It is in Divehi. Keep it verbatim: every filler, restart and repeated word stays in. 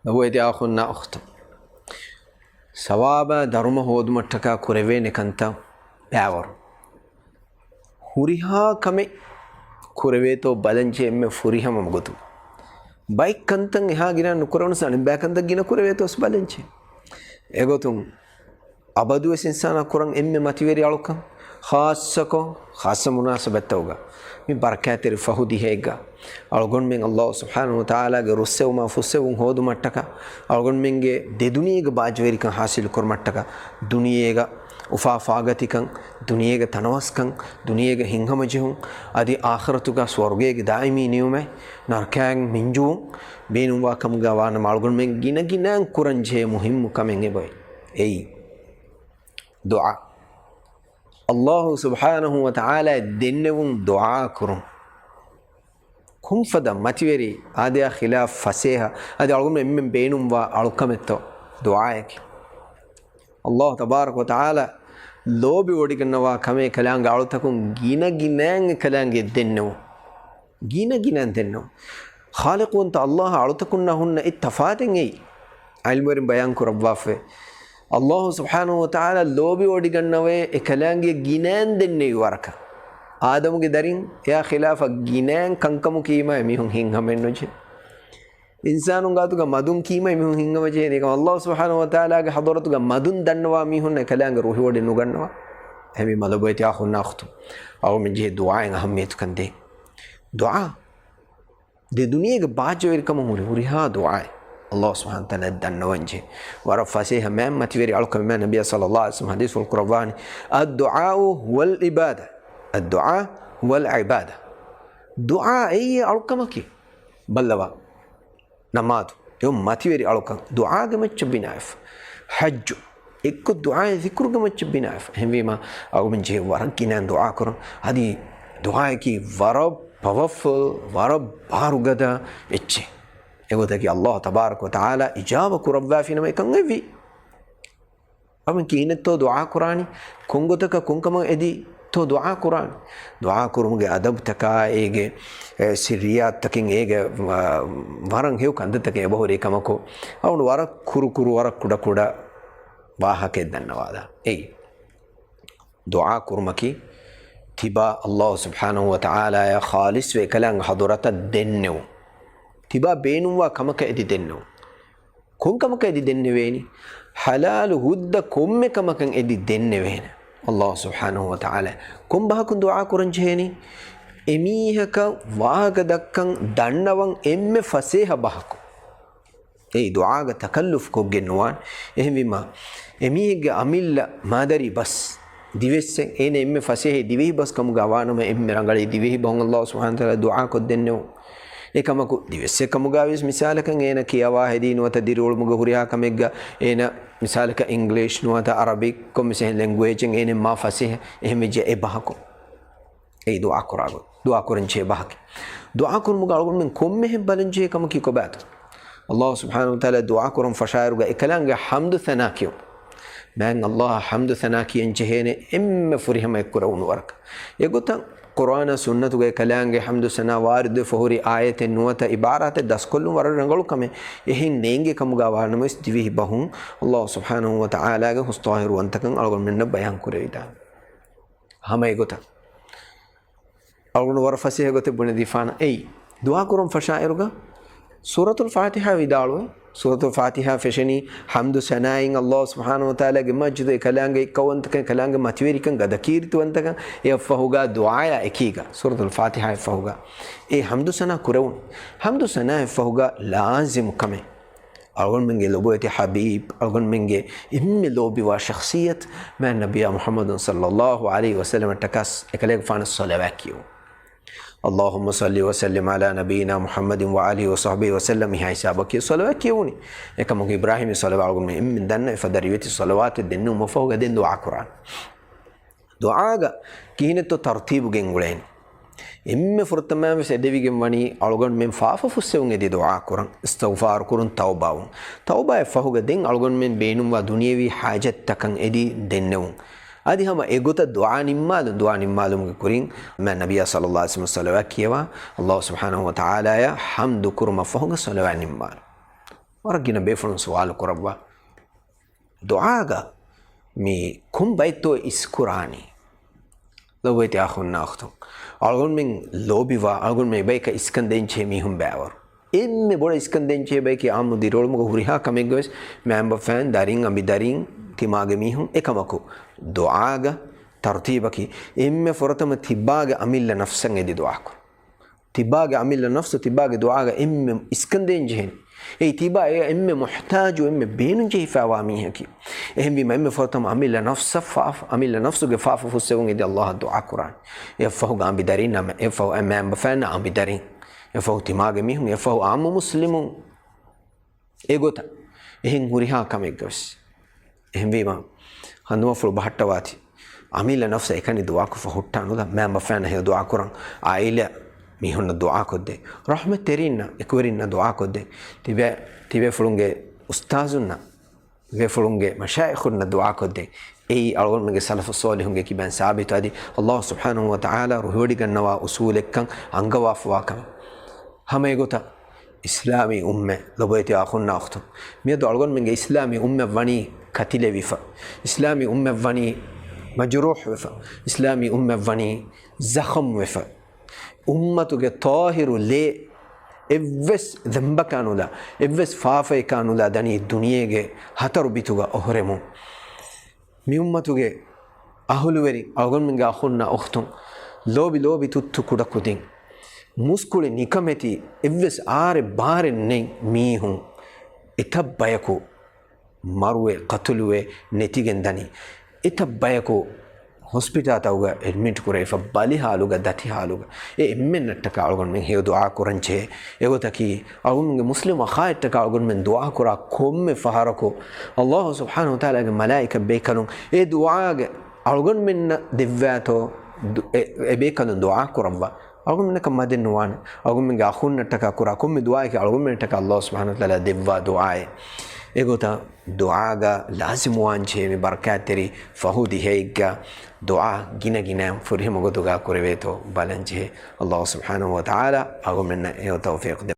ލޮބުވެތި އަޚުންނާ އުޚްތުން، ސަވާބާ ދަރުމަ ހޯދުމަށްޓަކާ ކުރެވޭނެ ކަންތައް ބައިވަރު. ހުރިހާ ކަމެއް ކުރެވޭތޯ ބަލަންޖެ އެންމެ ފުރިހަމަ ގޮތުން. ބައެއް ކަންތައް އެހާ ގިނަ ނުކުރެވުނަސް އަނެއްބައި ކަންތައް ގިނަ ކުރެވޭތޯ ވެސް ބަލަންޖެ. އެގޮތުން އަބަދުވެސް އިންސާނާ ކުރަން އެންމެ މަތިވެރި އަޅުކަން، ޚާއްޞަކޮށް، ޚާއްޞަ މުނާސަބަތްތަކުގަ، މި ބަރަކާތްތެރި ފަހު ދިހައެއްގަ، އަޅުގަނޑުމެން ﷲ ސުބްޙާނަހޫ ވަތަޢާލާގެ ރުއްސެވުމާ ފުއްސެވުން ހޯދުމަށްޓަކާ، އަޅުގަނޑުމެންގެ ދެދުނިޔޭގެ ބާއްޖަވެރިކަން ޙާޞިލުކުރުމަށްޓަކާ، ދުނިޔޭގަ އުފާ ފާގަތިކަން، ދުނިޔޭގެ ތަނަވަސްކަން، ދުނިޔޭގެ ހިތްހަމަޖެހުން، އަދި އާޚިރަތުގަ ސުވަރުގޭގެ ދާއިމީ ނިޢުމަތް، ނަރަކައިން މިންޖުވުން ބޭނުންވާ ކަމުގަ ވާނަމަ، އަޅުގަނޑުމެން ގިނަ ގިނައިން ކުރަންޖެހޭ މުހިއްމު ކަމެއް އެބައޮތް. އެއީ، ދުޢާ. ﷲ ސުބްޙާނަހޫ ވަތަޢާލާ ދެންނެވުން ދުޢާ ކުރުން. ކޮންފަދަ މަތިވެރި އާދަޔާ ޚިލާފް ފަސޭހަ އަދި އަޅުގަނޑު އެންމެން ބޭނުންވާ އަޅުކަމެއްތޯ ދުޢާއަކީ. ﷲ ތަބާރަކަ ވަތަޢާލާ ލޯބިވޮޑިގަންނަވާ ކަމެއް އެކަލާނގެ އަޅުތަކުން ގިނަ ގިނައިން އެކަލާނގެ ދެންނެވުން. ގިނަ ގިނައިން ދެންނެވުން. ޚާލިޤުވަންތަ ﷲ އާ އަޅުތަކުންނާ ހުންނަ އެއް ތަފާތެއް އެއީ. ޢިލްމުވެރިން ބަޔާން ކުރައްވާފައި، ﷲ ސުބްޙާނަހޫ ވަތަޢާލާ ލޯބިވޮޑިގަންނަވައޭ އެކަލާނގެ ގިނައިން ދެންނެވި ވަރަކަށް. އާދަމުގެ ދަރިން އެއާ ޚިލާފަށް ގިނައިން ކަންކަމު ކީމާ އެމީހުން ހިތްހަމައެއް ނުޖެހޭ. އިންސާނުން ގާތުގަ މަދުން ކީމަ އެމީހުން ހިތްހަމަޖެހޭނެ ކަމަށް ﷲ ސުބްޙާނަހޫ ވަތަޢާލާގެ ޙަޟްރަތުގަ މަދުން ދަންނަވާ މީހުންނަށް އެކަލާނގެ ރުހިވޮޑި ނުގަންނަވާ. އެހެންވީމަ ލޮބުވެތި އަޚުންނާ އުޚްތުން، އަޅުގަނޑުމެން ޖެހޭ ދުޢާއަށް އަހައްމިޔަތުކަން ދޭން. ދުޢާ ދެ ދުނިޔޭގެ ބާއްޖަވެރިކަމުން ހުރި ހުރިހާ ދުޢާއެއް ﷲ ސުބްޙާނަހޫ ވަތަޢާލާ ދަންނަވަންޖެހޭ. ވަރަށް ފަސޭހަ މާތް މަތިވެރި އަޅުކަމެއް. ނަބިއްޔާ ޞައްލައްލާހު ޢަލައިހި ވަސައްލަމަ ޙަދީޘްފުޅު ކުރައްވާނީ، "الدعاء هو العبادة، الدعاء هو العبادة." ދުޢާ އެއީ އަޅުކަމަކީ. ބައްލަވާ. ނަމާދު އެއޮ މަތިވެރި އަޅުކަން ދުޢާގެ މައްޗަށް ބިނާވެފަ. ޙައްޖު އެއްކޮށް ދުޢާއެއް ޛިކުރުގެ މައްޗަށް ބިނާވެފަ. އެހެންވީމަ، އަޅުގަނޑުމެން ޖެހޭ ވަރަށް ގިނައިން ދުޢާ ކުރަން. އަދި ދުޢާއަކީ ވަރަށް ޕަވަފުލް، ވަރަށް ބާރުގަދަ އެއްޗެއް. އެގޮތަކީ ﷲ ތަބާރަކަ ވަތަޢާލާ އިޖާބަ ކުރައްވާފިނަމަ އެކަން އެއްވީ. އަމި ކިހިނެއްތޯ ދުޢާ ކުރާނީ؟ ކޮންގޮތަކަށް ކޮންކަމަށް އެދިތޯ ދުޢާ ކުރާނީ؟ ދުޢާ ކުރުމުގެ އަދަބުތަކާ އޭގެ، އެ، ސިއްރިއްޔާތުތަކެއް އޭގެ، އަ، ވަރަށް ހެޔޮ ކަންތައްތަކެއް އެބަހުރި ކަމަކު، އަޅުގަނޑު ވަރަށް ކުރުކުރު، ވަރަށް ކުޑަކުޑަ ވާހަކައެއް ދަންނަވާލާ. އެއީ، ދުޢާ ކުރުމަކީ ތިބާ ﷲ ސުބްޙާނަހޫ ވަތަޢާލާއަށް ޚާލިޞްވެ އެކަލާނގެ ޙަޟުރަތަށް ދެންނެވުން. ތިބާ ބޭނުންވާ ކަމަކަށް އެދި ދެންނެވުން. ކޮންކަމަކަށް އެދި ދެންނެވޭނީ؟ ޙަލާލު ހުއްދަ ކޮންމެ ކަމަކަށް އެދި ދެންނެވޭނެ. ﷲ ސުބްޙާނަހޫ ވަތަޢާލާ ކޮން ބަހަކުން ދުޢާ ކުރަން ޖެހޭނީ؟ އެމީހަކަށް ވާހަކަ ދައްކަން ދަންނަވަން އެންމެ ފަސޭހަ ބަހަކު. އެއީ ދުޢާގަ ތަކައްލުފް ކޮށްގެން ނުވާނެ. އެހެންވީމަ، އެމީހެއްގެ އަމިއްލަ މާދަރީ ބަސް ދިވެއްސެއް، އޭނަ އެންމެ ފަސޭހަ ދިވެހި ބަސް ކަމުގަ ވާނަމަ، އެންމެ ރަނގަޅީ ދިވެހި ބަހުން ﷲ ސުބްޙާނަހޫ ވަތަޢާލާ ދުޢާ ކޮށްދެންނެވުން. އެކަމަކު، ދިވެއްސެއް ކަމުގަވިޔަސް މިސާލަކަށް އޭނަ ކިޔަވާ ހެދީ ނުވަތަ ދިރިއުޅުމުގެ ހުރިހާ ކަމެއްގަ އޭނަ މިސާލަކަށް އިންގްލިޝް ނުވަތަ އަރަބިކް ކޮންމެސް އެހެން ލެންގުއޭޖެއް އޭނަ މާ ފަސޭހަ އެހެން ވެއްޖެ އެ ބަހަކު. އެއީ ދުޢާ ކުރާ ގޮތް. ދުޢާ ކުރަން ޖެހޭ ބަހަކީ. ދުޢާ ކުރުމުގަ އަޅުގަނޑުމެން ކޮންމެހެން ބަލަން ޖެހޭ ކަމަކީ ކޮބާތޯ؟ ﷲ ސުބްޙާނަހޫ ވަތަޢާލާ ދުޢާ ކުރަން ފަށާއިރުގަ އެކަލާނގެ ޙަމްދު ސަނާ ކިޔުން. މާތް ﷲ އަށް ޙަމްދު ސަނާ ކިޔަން ޖެހޭނެ އެންމެ ފުރިހަމަ އެއްކުރެވުނު ވަރަކަށް. އެގޮތަށް ޤުރްއާނާ ސުންނަތުގައި ކަލާނގެ ޙަމްދު ސަނާ ވާރިދުވެފަ ހުރި އާޔަތެއް ނުވަތަ ޢިބާރާތެއް ދަސްކޮށްލުން ވަރަށް ރަނގަޅު ކަމެއް. އެހެން ނޭނގޭ ކަމުގަ ވާނަމަވެސް ދިވެހި ބަހުން ﷲ ސުބްޙާނަހޫ ވަތަޢާލާގެ ހުސްޠާހިރުވަންތަކަން އަޅުގަނޑުމެންނަށް ބަޔާން ކުރެވިދާނެ. ހަމަ އެގޮތަށް އަޅުގަނޑު ވަރަށް ފަސޭހަ ގޮތެއް ބުނެދީފާނަ. އެއީ، ދުޢާ ކުރަން ފަށާއިރުގަ ސޫރަތުލް ފާތިޙާ ވިދާޅުވޭ. ސޫރަތުލް ފާތިޙާ ފެށެނީ ޙަމްދު ސަނާއިން ﷲ ސުބްޙާނަހޫ ވަތަޢާލާގެ މަޖިދު، އެކަލާނގެ އެއްކައުވަންތަކަން، އެކަލާނގެ މަތިވެރިކަން، ގަދަކީރިތިވަންތަކަން، އެއަށްފަހުގަ ދުޢާޔާ އެކީގަ. ސޫރަތުލް ފާތިޙާއަށްފަހުގަ އެ ޙަމްދު ސަނާ ކުރެވުނު. ޙަމްދު ސަނާއަށްފަހުގަ ލާޒިމު ކަމެއް. އަޅުގަނޑުމެންގެ ލޮބުވެތި ޙަބީބް، އަޅުގަނޑުމެންގެ އެންމެ ލޯބިވާ ޝަޚްޞިއްޔަތު މާތް ނަބިއްޔާ މުޙައްމަދު ޞައްލައްލާހު ޢަލައިހި ވަސައްލަމަށްޓަކާ އެކަލޭގެފާނަށް ޞަލަވާތް ކިޔެވުން. اللهم صل وسلم على نبينا محمد وآله وصحبه وسلم މިހާ ހިސާބަކީ ޞަލަވާތް ކިޔެވުނީ. އެކަމަކު އިބްރާހީމީ ޞަލަވާތް އަޅުގަނޑުމެން އެންމެން ދަންނަވާ އެފަދަ ރިވެތި ޞަލަވާތެއް ދެންނެވުމަށްފަހުގަ ދެން ދުޢާ ކުރާނެ. ދުޢާގަ ކިހިނެއްތޯ ތަރުތީބު ގެންގުޅޭނެ. އެންމެ ފުރަތަމަވެސް އެދެވިގެން ވަނީ އަޅުގަނޑުމެން ފާފަ ފުއްސެވުން އެދި ދުޢާ ކުރަން، އިސްތިޣްފާރު ކުރުން، ތައުބާވުން. ތައުބާއަށް ފަހުގަ ދެން އަޅުގަނޑުމެން ބޭނުންވާ ދުނިޔެވީ ޙާޖަތްތަކަށް އެދި ދެންނެވުން. އަދި ހަމަ އެގޮތަށް ދުޢާ ނިންމާލުން، ދުޢާ ނިންމާލުމުގެ ކުރިން މާތް ނަބިއްޔާ ޞައްލައްލާހު ޢަލައިހި ވަސައްލަމަށް ޞަލަވާތް ކިޔަވާ، ﷲ ސުބްޙާނަހޫ ވަތަޢާލާއަށް ޙަމްދު ކުރުމަށްފަހުގަ ޞަލަވާތް ނިންމާލުން. ވަރަށް ގިނަ ބޭފުޅުން ސުވާލު ކުރައްވާ، ދުޢާގަ މި ކޮން ބައެއްތޯ އިސްކުރާނީ؟ ލޮބުވެތި އަޚުންނާ އުޚްތުން، އަޅުގަނޑުމެން ލޯބިވާ، އަޅުގަނޑުމެން އެބަޔަކަށް އިސްކަން ދޭންޖެހޭ މީހުން ބައިވަރު. އެންމެ ބޮޑަށް އިސްކަން ދޭންޖެހޭ ބަޔަކީ އާއްމު ދިރިއުޅުމުގަ ހުރިހާ ކަމެއްގަވެސް މައިންބަފައިން، ދަރިން، އަނބިދަރިން، ތިމާގެ މީހުން އެކަމަކު، ދުޢާގަ ތަރުތީބަކީ އެންމެ ފުރަތަމަ ތިބާގެ އަމިއްލަ ނަފްސަށް އެދި ދުޢާކުރުން. ތިބާގެ އަމިއްލަ ނަފްސު ތިބާގެ ދުޢާގަ އެންމެ އިސްކަން ދޭން ޖެހޭނެ. އެއީ ތިބާ އެ އެންމެ މުޙްތާޖު، އެންމެ ބޭނުންޖެހިފައިވާ މީހަކީ. އެހެންވީމަ އެންމެ ފުރަތަމަ އަމިއްލަ ނަފްސަށް ފާފަ، އަމިއްލަ ނަފްސުގެ ފާފަ ފުއްސެވުން އެދި ﷲ އަށް ދުޢާ ކުރާނެ. އެއަށްފަހުގަ އަނބިދަރިންނަށް، އެއަށްފަހު އެ މައިންބަފައިންނަށް އަނބިދަރިން، އެއަށްފަހު ތިމާގެ މީހުން، އެއަށްފަހު އާއްމު މުސްލިމުން. އެގޮތަށް އެހެން ހުރިހާ ކަމެއްގަވެސް. އެހެންވީމަ، ހަނދުމަފުޅު ބަހައްޓަވާތި. އަމިއްލަ ނަފްސަށް އެކަނި ދުޢާކޮށްފަ ހުއްޓާނުލާ، މައިންބަފައިންނަށް ހެޔޮ ދުޢާކުރަން، އާއިލާ މީހުންނަށް ދުޢާކޮށްދޭ، ރަޙްމަތްތެރީންނަށް، އެކުވެރިންނަށް ދުޢާކޮށްދޭ. ތިބޭ، ތިބޭފުޅުންގެ އުސްތާޒުންނަށް، ތިބޭފުޅުންގެ މަޝާއިޚުންނަށް ދުޢާކޮށްދޭ. އެއީ އަޅުގަނޑުމެންގެ ސަލަފު ޞާލިޙުންގެ ކިބައިން ސާބިތު. އަދި ﷲ ސުބްޙާނަހޫ ވަތަޢާލާ ރުހިވޮޑިގަންނަވާ އުޞޫލެއްކަން އަންގަވާފަވާ ކަމެއް. ހަމަ އެގޮތަށް އިސްލާމީ އުއްމަތް، ލޮބުވެތި އަޚުންނާ އުޚްތުން، މިއަދު އަޅުގަނޑުމެންގެ އިސްލާމީ އުއްމަތް ވަނީ ކަތިލެވިފަ. އިސްލާމީ އުއްމަތް ވަނީ މަޖުރޫޙްވެފަ. އިސްލާމީ އުއްމަތް ވަނީ ޒަޚަމްވެފަ. އުއްމަތުގެ ޠާހިރު ލޭ އެއްވެސް ޒަންބަކާ ނުލާ، އެއްވެސް ފާފައެއްކާ ނުލާ ދަނީ ދުނިޔޭގެ ހަތަރު ބިތުގަ އޮހޮރެމުން. މި އުއްމަތުގެ އަހުލުވެރިން، އަޅުގަނޑުމެންގެ އަޚުންނާ އުޚްތުން، ލޯބި ލޯބި ތުއްތު ކުޑަކުދިން، މުސްކުޅި ނިކަމެތި އެއްވެސް އާރެއް ބާރެއް ނެތް މީހުން، އެތައް ބަޔަކު މަރުވެ، ޤަތުލުވެ، ނެތިގެން ދަނީ. އެތައް ބަޔަކު ހޮސްޕިޓާލްތަކުގަ އެޑްމިޓް ކުރެވިފަ، ބަލި ޙާލުގަ، ދަތި ޙާލުގަ. އެ އެންމެންނަށްޓަކާ އަޅުގަނޑުމެން ހެޔޮ ދުޢާ ކުރަން ޖެހޭ. އެގޮތަކީ، އަޅުގަނޑުމެންގެ މުސްލިމް އަޚާއަށްޓަކާ އަޅުގަނޑުމެން ދުޢާ ކުރާ ކޮންމެ ފަހަރަކު، ﷲ ސުބްޙާނަހޫ ވަތަޢާލާގެ މަލާއިކަ ބޭކަލުން އެ ދުޢާގެ އަޅުގަނޑުމެންނަށް ދެއްވާތޯ، ދު-، އެ، އެ ބޭކަލުން ދުޢާ ކުރައްވާ. އަޅުގަނޑުމެންނަކަށް މަދެއް ނުވާނެ. އަޅުގަނޑުމެންގެ އަޚުންނަށްޓަކާ ކުރާ ކޮންމެ ދުޢާއެކޭ އަޅުގަނޑުމެންނަށްޓަކާ ﷲ ސުބްޙާނަހޫ ވަތަޢާލާ ދެއްވާ ދުޢާއެއް. އެގޮތަށް ދުޢާގަ ލާޒިމުވާން ޖެހޭ މި ބަރަކާތްތެރި ފަހު ދިހައެއްގަ ދުޢާ ގިނަ ގިނައިން ފުރިހަމަ ގޮތުގަ ކުރެވޭތޯ ބަލަން ޖެހޭ. ﷲ ސުބްޙާނަހޫ ވަތަޢާލާ އަޅުގަނޑުމެންނަށް އެ ތައުފީޤު ދެ